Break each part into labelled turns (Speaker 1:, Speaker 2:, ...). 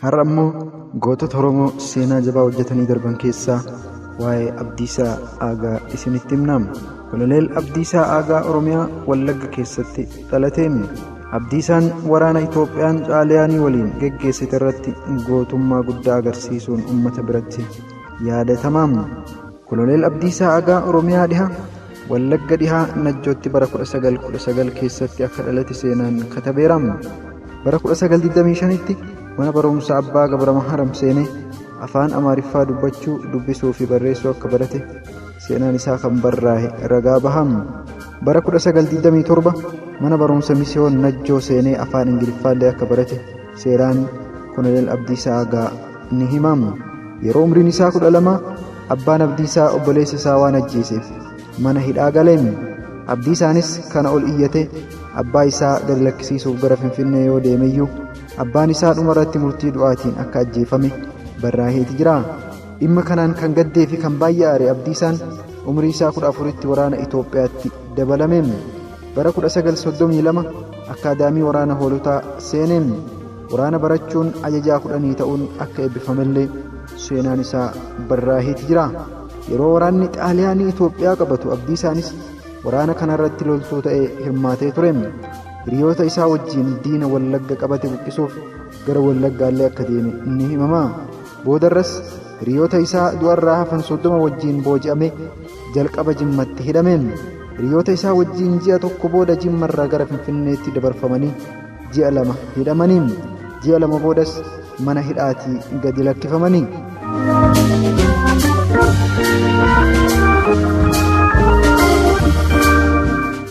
Speaker 1: Har'a immoo gootota Oromoo seenaa jabaa hojjetanii darban keessaa waa'ee Abdiisaa Aagaa isinitti himna. Koloneel Abdiisaa Aagaa Oromiyaa Wallagga keessatti dhalate. Abdiisaan waraana Itoophiyaan Xaaliyaanii waliin geggeessite irratti gootummaa guddaa agarsiisuun uummata biratti yaadatama. Koloneel Abdiisaa Aagaa Oromiyaa dhiha Wallagga dhihaa Najjootti bara 1919 keessatti akka dhalate seenaan katabeera. Bara 1925tti mana barumsa Abbaa Gabra Maharam seenee afaan Amaariffaa dubbachuu, dubbisuu fi barreessuu akka barate seenaan isaa kan barraa'e ragaa baha. Bara 1927 mana barumsa Misiyoon Najjoo seenee afaan Ingiliffaallee akka barate seeraan Koloneel Abdiisaa Aagaa ni hima. Yeroo umriin isaa 12 abbaan Abdiisaa obboleessa isaa waan ajjeeseef mana hidhaa gale. Abdiisaanis kana ol iyyate abbaa isaa gadi lakkisiisuuf gara Finfinnee yoo deemeyyuu abbaan isaa dhumarratti murtii du'aatiin akka ajjeefame barraaheeti jira. Dhimma kanaan kan gaddee fi kan baay'ee aare Abdiisaan umrii isaa 14tti waraana Itoophiyaatti dabalame. Bara 1932 akkaadaamii waraana hoolotaa seene. Waraana barachuun ajajaa 10 ta'uun akka eebbifamellee seenaan isaa barraaheeti jira. Yeroo waraanni Xaaliyaanii Itoophiyaa qabatu Abdiisaanis waraana kanarratti loltuu ta'ee hirmaatee ture. Hiriyoota isaa wajjin diina Wallagga qabate buqqisuuf gara Wallaggaallee akka deeme ni himama. Boodarras hiriyoota isaa du'arraa hafan 30 wajjin booji'ame jalqaba Jimmatti hidhame. Hiriyoota isaa wajjin ji'a tokko booda Jimmarraa gara Finfinneetti dabarfamanii ji'a 2 hidhamanii. Ji'a 2 boodas mana hidhaatii gadi lakkifamanii.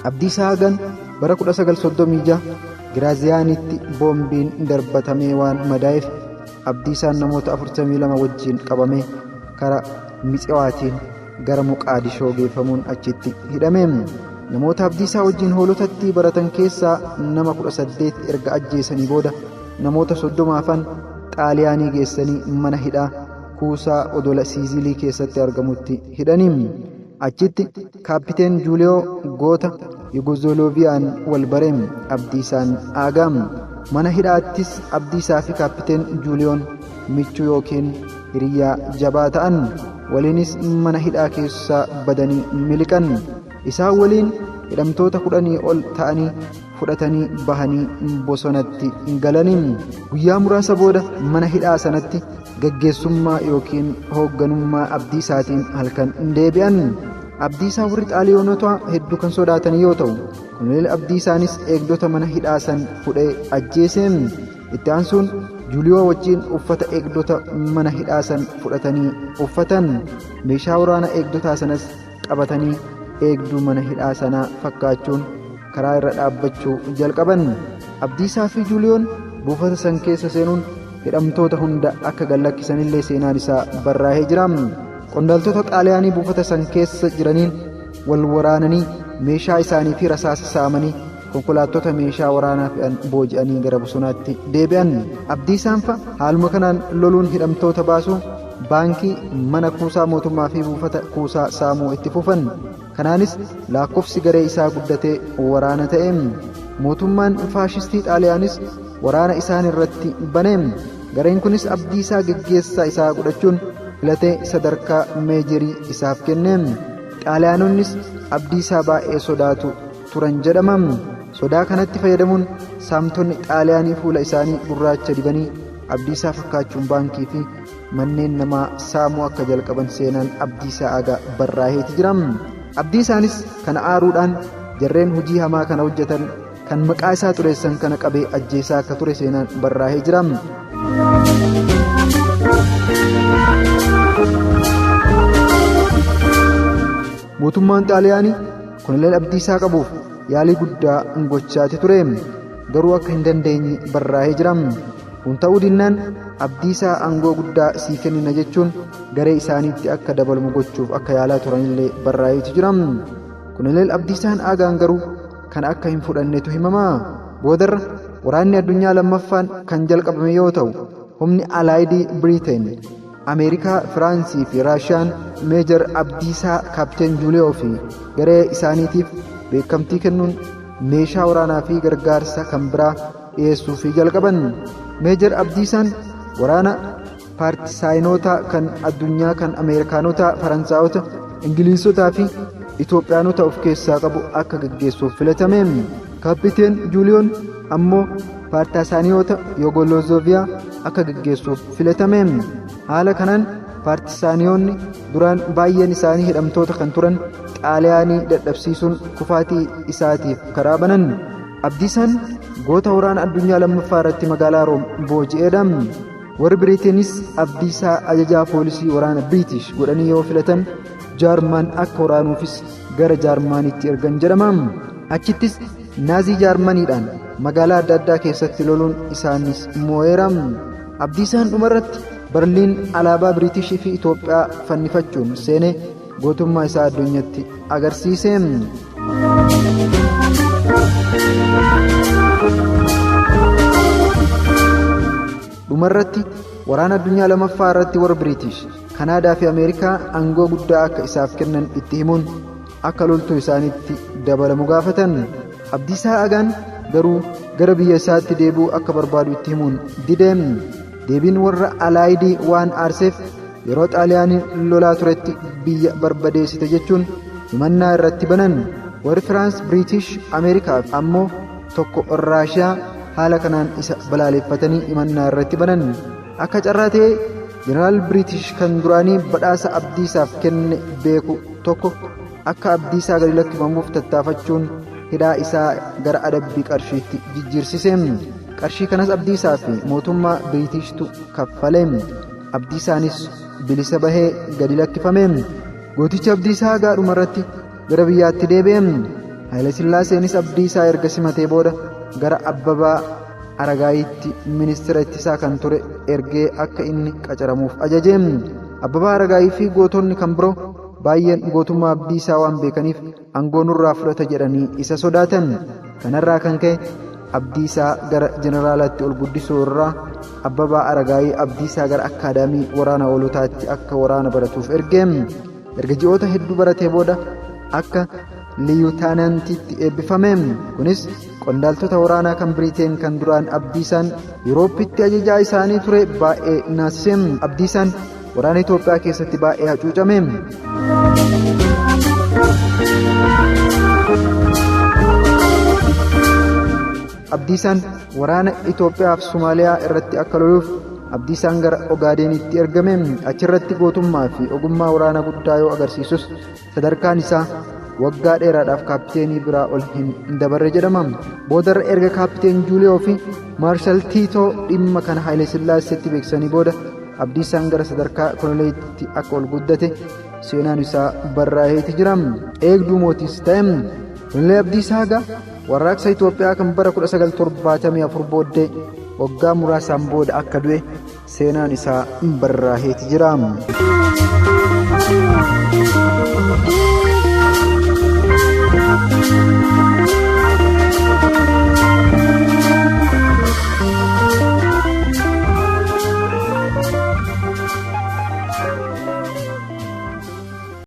Speaker 1: Abdiisaa Aagaan bara 1936 Giraaziyaanitti boombiin darbatamee waan madaa'eef Abdiisaan namoota 42 wajjin qabamee kara Mitsiwaatiin gara Moqaadishoo geeffamuun achitti hidhame. Namoota Abdiisaa wajjin hoolotatti baratan keessaa nama 18 erga ajjeesanii booda namoota 30 hafan Xaaliyaanii geessanii mana hidhaa kuusaa odola Siizilii keessatti argamutti hidhani. Achitti Kaappiteen Juuliyoo goota Yugozolooviyaan wal bare. Abdiisaan Aagaa. Mana hidhaattis Abdiisaa fi Kaappiteen Juuliyoon michuu yookiin hiriyyaa jabaa ta'an. Waliinis mana hidhaa keessaa badanii miliqan. Isaan waliin hidhamtoota 10 ol ta'anii fudhatanii bahanii bosonatti galanii. Guyyaa muraasa booda mana hidhaa sanatti gaggeessummaa yookiin hoogganummaa Abdiisaatiin halkan deebi'an. Abdiisaa warri Xaaliyoonota hedduu kan sodaatan yoo ta'u, Koloneel Abdiisaanis eegdota mana hidhaa san fudhee ajjeese. Itti aansuun Juuliyoo wajjin uffata eegdota mana hidhaa san fudhatanii uffatan. Meeshaa waraana eegdotaa sanas qabatanii eegduu mana hidhaa sanaa fakkaachuun karaa irra dhaabbachuu jalqaban. Abdiisaa fi Juuliyoon buufata san keessa seenuun hidhamtoota hunda akka gad lakkisanillee seenaan isaa barraa'ee jira. Qondaaltota Xaaliyaanii buufata san keessa jiraniin wal waraananii meeshaa isaanii fi rasaasa saamanii konkolaattota meeshaa waraanaa fe'an booji'anii gara bosonaatti deebi'an. Abdiisaan fa haaluma kanaan loluun hidhamtoota baasuu, baankii, mana kuusaa mootummaa fi buufata kuusaa saamuu itti fufan. Kanaanis laakkofsi garee isaa guddatee waraana ta'e. Mootummaan faashistii Xaaliyaanis waraana isaan irratti bane. Gareen kunis Abdiisaa geggeessaa isaa godhachuun filatee sadarkaa meejerii isaaf kenne. Xaaliyaanonnis Abdiisaa baay'ee sodaatu turan jedhama. Sodaa kanatti fayyadamuun saamtonni Xaaliyaanii fuula isaanii gurraacha dibanii Abdiisaa fakkaachuun baankii fi manneen namaa saamuu akka jalqaban seenaan Abdiisaa Aagaa barraaheeti jira. Abdiisaanis kana aaruudhaan jarreen hojii hamaa kana hojjetan kan maqaa isaa xureessan kana qabee ajjeesaa akka ture seenaan barraahee jira. Mootummaan Xaaliyaanii Koloneel Abdiisaa qabuuf yaalii guddaa gochaati ture. Garuu akka hin dandeenye barraahee jira. Kun ta'uu dinnaan Abdiisaa aangoo guddaa sii kennina jechuun garee isaaniitti akka dabalamu gochuuf akka yaalaa turanillee barraaheetu jira. Koloneel Abdiisaan Aagaan garuu kana akka hin fudhannetu himama. Boodarra waraanni addunyaa lammaffaan kan jalqabame yoo ta'u humni Alaayidii Biriiteen, Ameerikaa, Firaansii fi Raashiyaan Meejar Abdiisaa Kaapteen Juuliyoo fi garee isaaniitiif beekamtii kennuun meeshaa waraanaa fi gargaarsa kan biraa dhiyeessuufii jalqaban. Meejar Abdiisaan Waraana paartisaayinoota kan addunyaa kan Ameerikaanota, Faransaayota, Ingiliizotaa fi Itoophiyaanota of keessaa qabu akka gaggeessuuf filatame. Kaappiteen Juuliyoon ammoo paartisaaniyoota Yogoloozoviyaa akka gaggeessuuf filatame. Haala kanaan paartisaaniyoonni duraan baay'een isaanii hidhamtoota kan turan Xaaliyaanii dadhabsiisuun kufaatii isaatiif karaa banan. Abdiisaan goota waraana addunyaa lammaffaa irratti magaalaa Room booji'eedha. Warri Biriiteenis Abdiisaa ajajaa poolisii waraana Biriitish godhanii yoo filatan Jaarmaan akka waraanuufis gara Jaarmaaniitti ergan jedhama. Achittis Naazii Jaarmaniidhaan magaalaa adda addaa keessatti loluun isaanis moo'eera. Abdiisaan dhumarratti Barliin alaabaa Biriitishii fi Itoophiyaa fannifachuun seenee gootummaa isaa addunyatti agarsiise. Dhumarratti waraana addunyaa lamaffaa irratti warra Biriitish, Kanaadaa fi Ameerikaa aangoo guddaa akka isaaf kennan itti himuun akka loltuu isaaniitti dabalamu gaafatan. Abdiisaa Agaan garuu gara biyya isaatti deebi'uu akka barbaadu itti himuun dide. Deebiin warra Alaayidii waan aarseef yeroo Xaaliyaaniin lolaa turetti biyya barbadeessite jechuun himannaa irratti banan. Warri Firaans, Biriitish, Ameerikaa ammoo tokko Raashiyaa haala kanaan isa balaaleffatanii himannaa irratti banan. Akka carraa ta'ee Jeneraal Biriitish kan duraanii badhaasa Abdiisaaf kenne beeku tokko akka Abdiisaa gadi lakkifamuuf tattaafachuun hidhaa isaa gara adabbii qarshiitti jijjiirsise. Qarshii kanas Abdiisaa fi mootummaa Biriitishtu kaffale. Abdiisaanis bilisa bahee gadi lakkifame. Gootichi Abdiisaa Agaa dhumarratti gara biyyaatti deebi'e. Hayilasillaaseenis Abdiisaa erga simatee booda gara Abbabaa Aragaayitti ministeera ittisaa kan ture ergee akka inni qacaramuuf ajaje. Abbabaa Aragaayii fi gootonni kan biroo baay'een gootummaa Abdiisaa waan beekaniif aangoo nurraa fudhata jedhanii isa sodaatan. Kanarraa kan ka'e Abdiisaa gara jeneraalaatti ol guddisuu irraa Abbabaa Aragaayii Abdiisaa gara akkaadaamii waraana hoolotaatti akka waraana baratuuf erge. Erga ji'oota hedduu baratee booda akka liyutaanantiitti eebbifame. Kunis qondaaltota waraanaa kan Biriteen kan duraan Abdiisaan Yuurooppitti ajajaa isaanii ture baay'ee naasise. Abdiisaan waraana Itoophiyaa keessatti baay'ee hacuucame. Abdiisaan waraana Itoophiyaa fi Somaaliyaa irratti akka loluuf Abdiisaan gara Ogaadeenitti ergame. Achirratti gootummaa fi ogummaa waraana guddaa yoo agarsiisus sadarkaan isaa waggaa dheeraadhaaf kaapiteenii biraa ol hin dabarre jedhama. Boodarra erga kaappiteen Juuliyoo fi Maarshal Tiitoo dhimma kana Haayilesillaaseetti beeksisanii booda Abdiisaan gara sadarkaa koloneelitti akka ol guddate seenaan isaa barraa'eeti jira. Eegduu mootiis ta'e. Koloneel Abdiisaa Agaa warraaqsa Itoophiyaa kan bara 1974 booddee waggaa muraasaan booda akka du'e seenaan isaa barraa'eeti jira.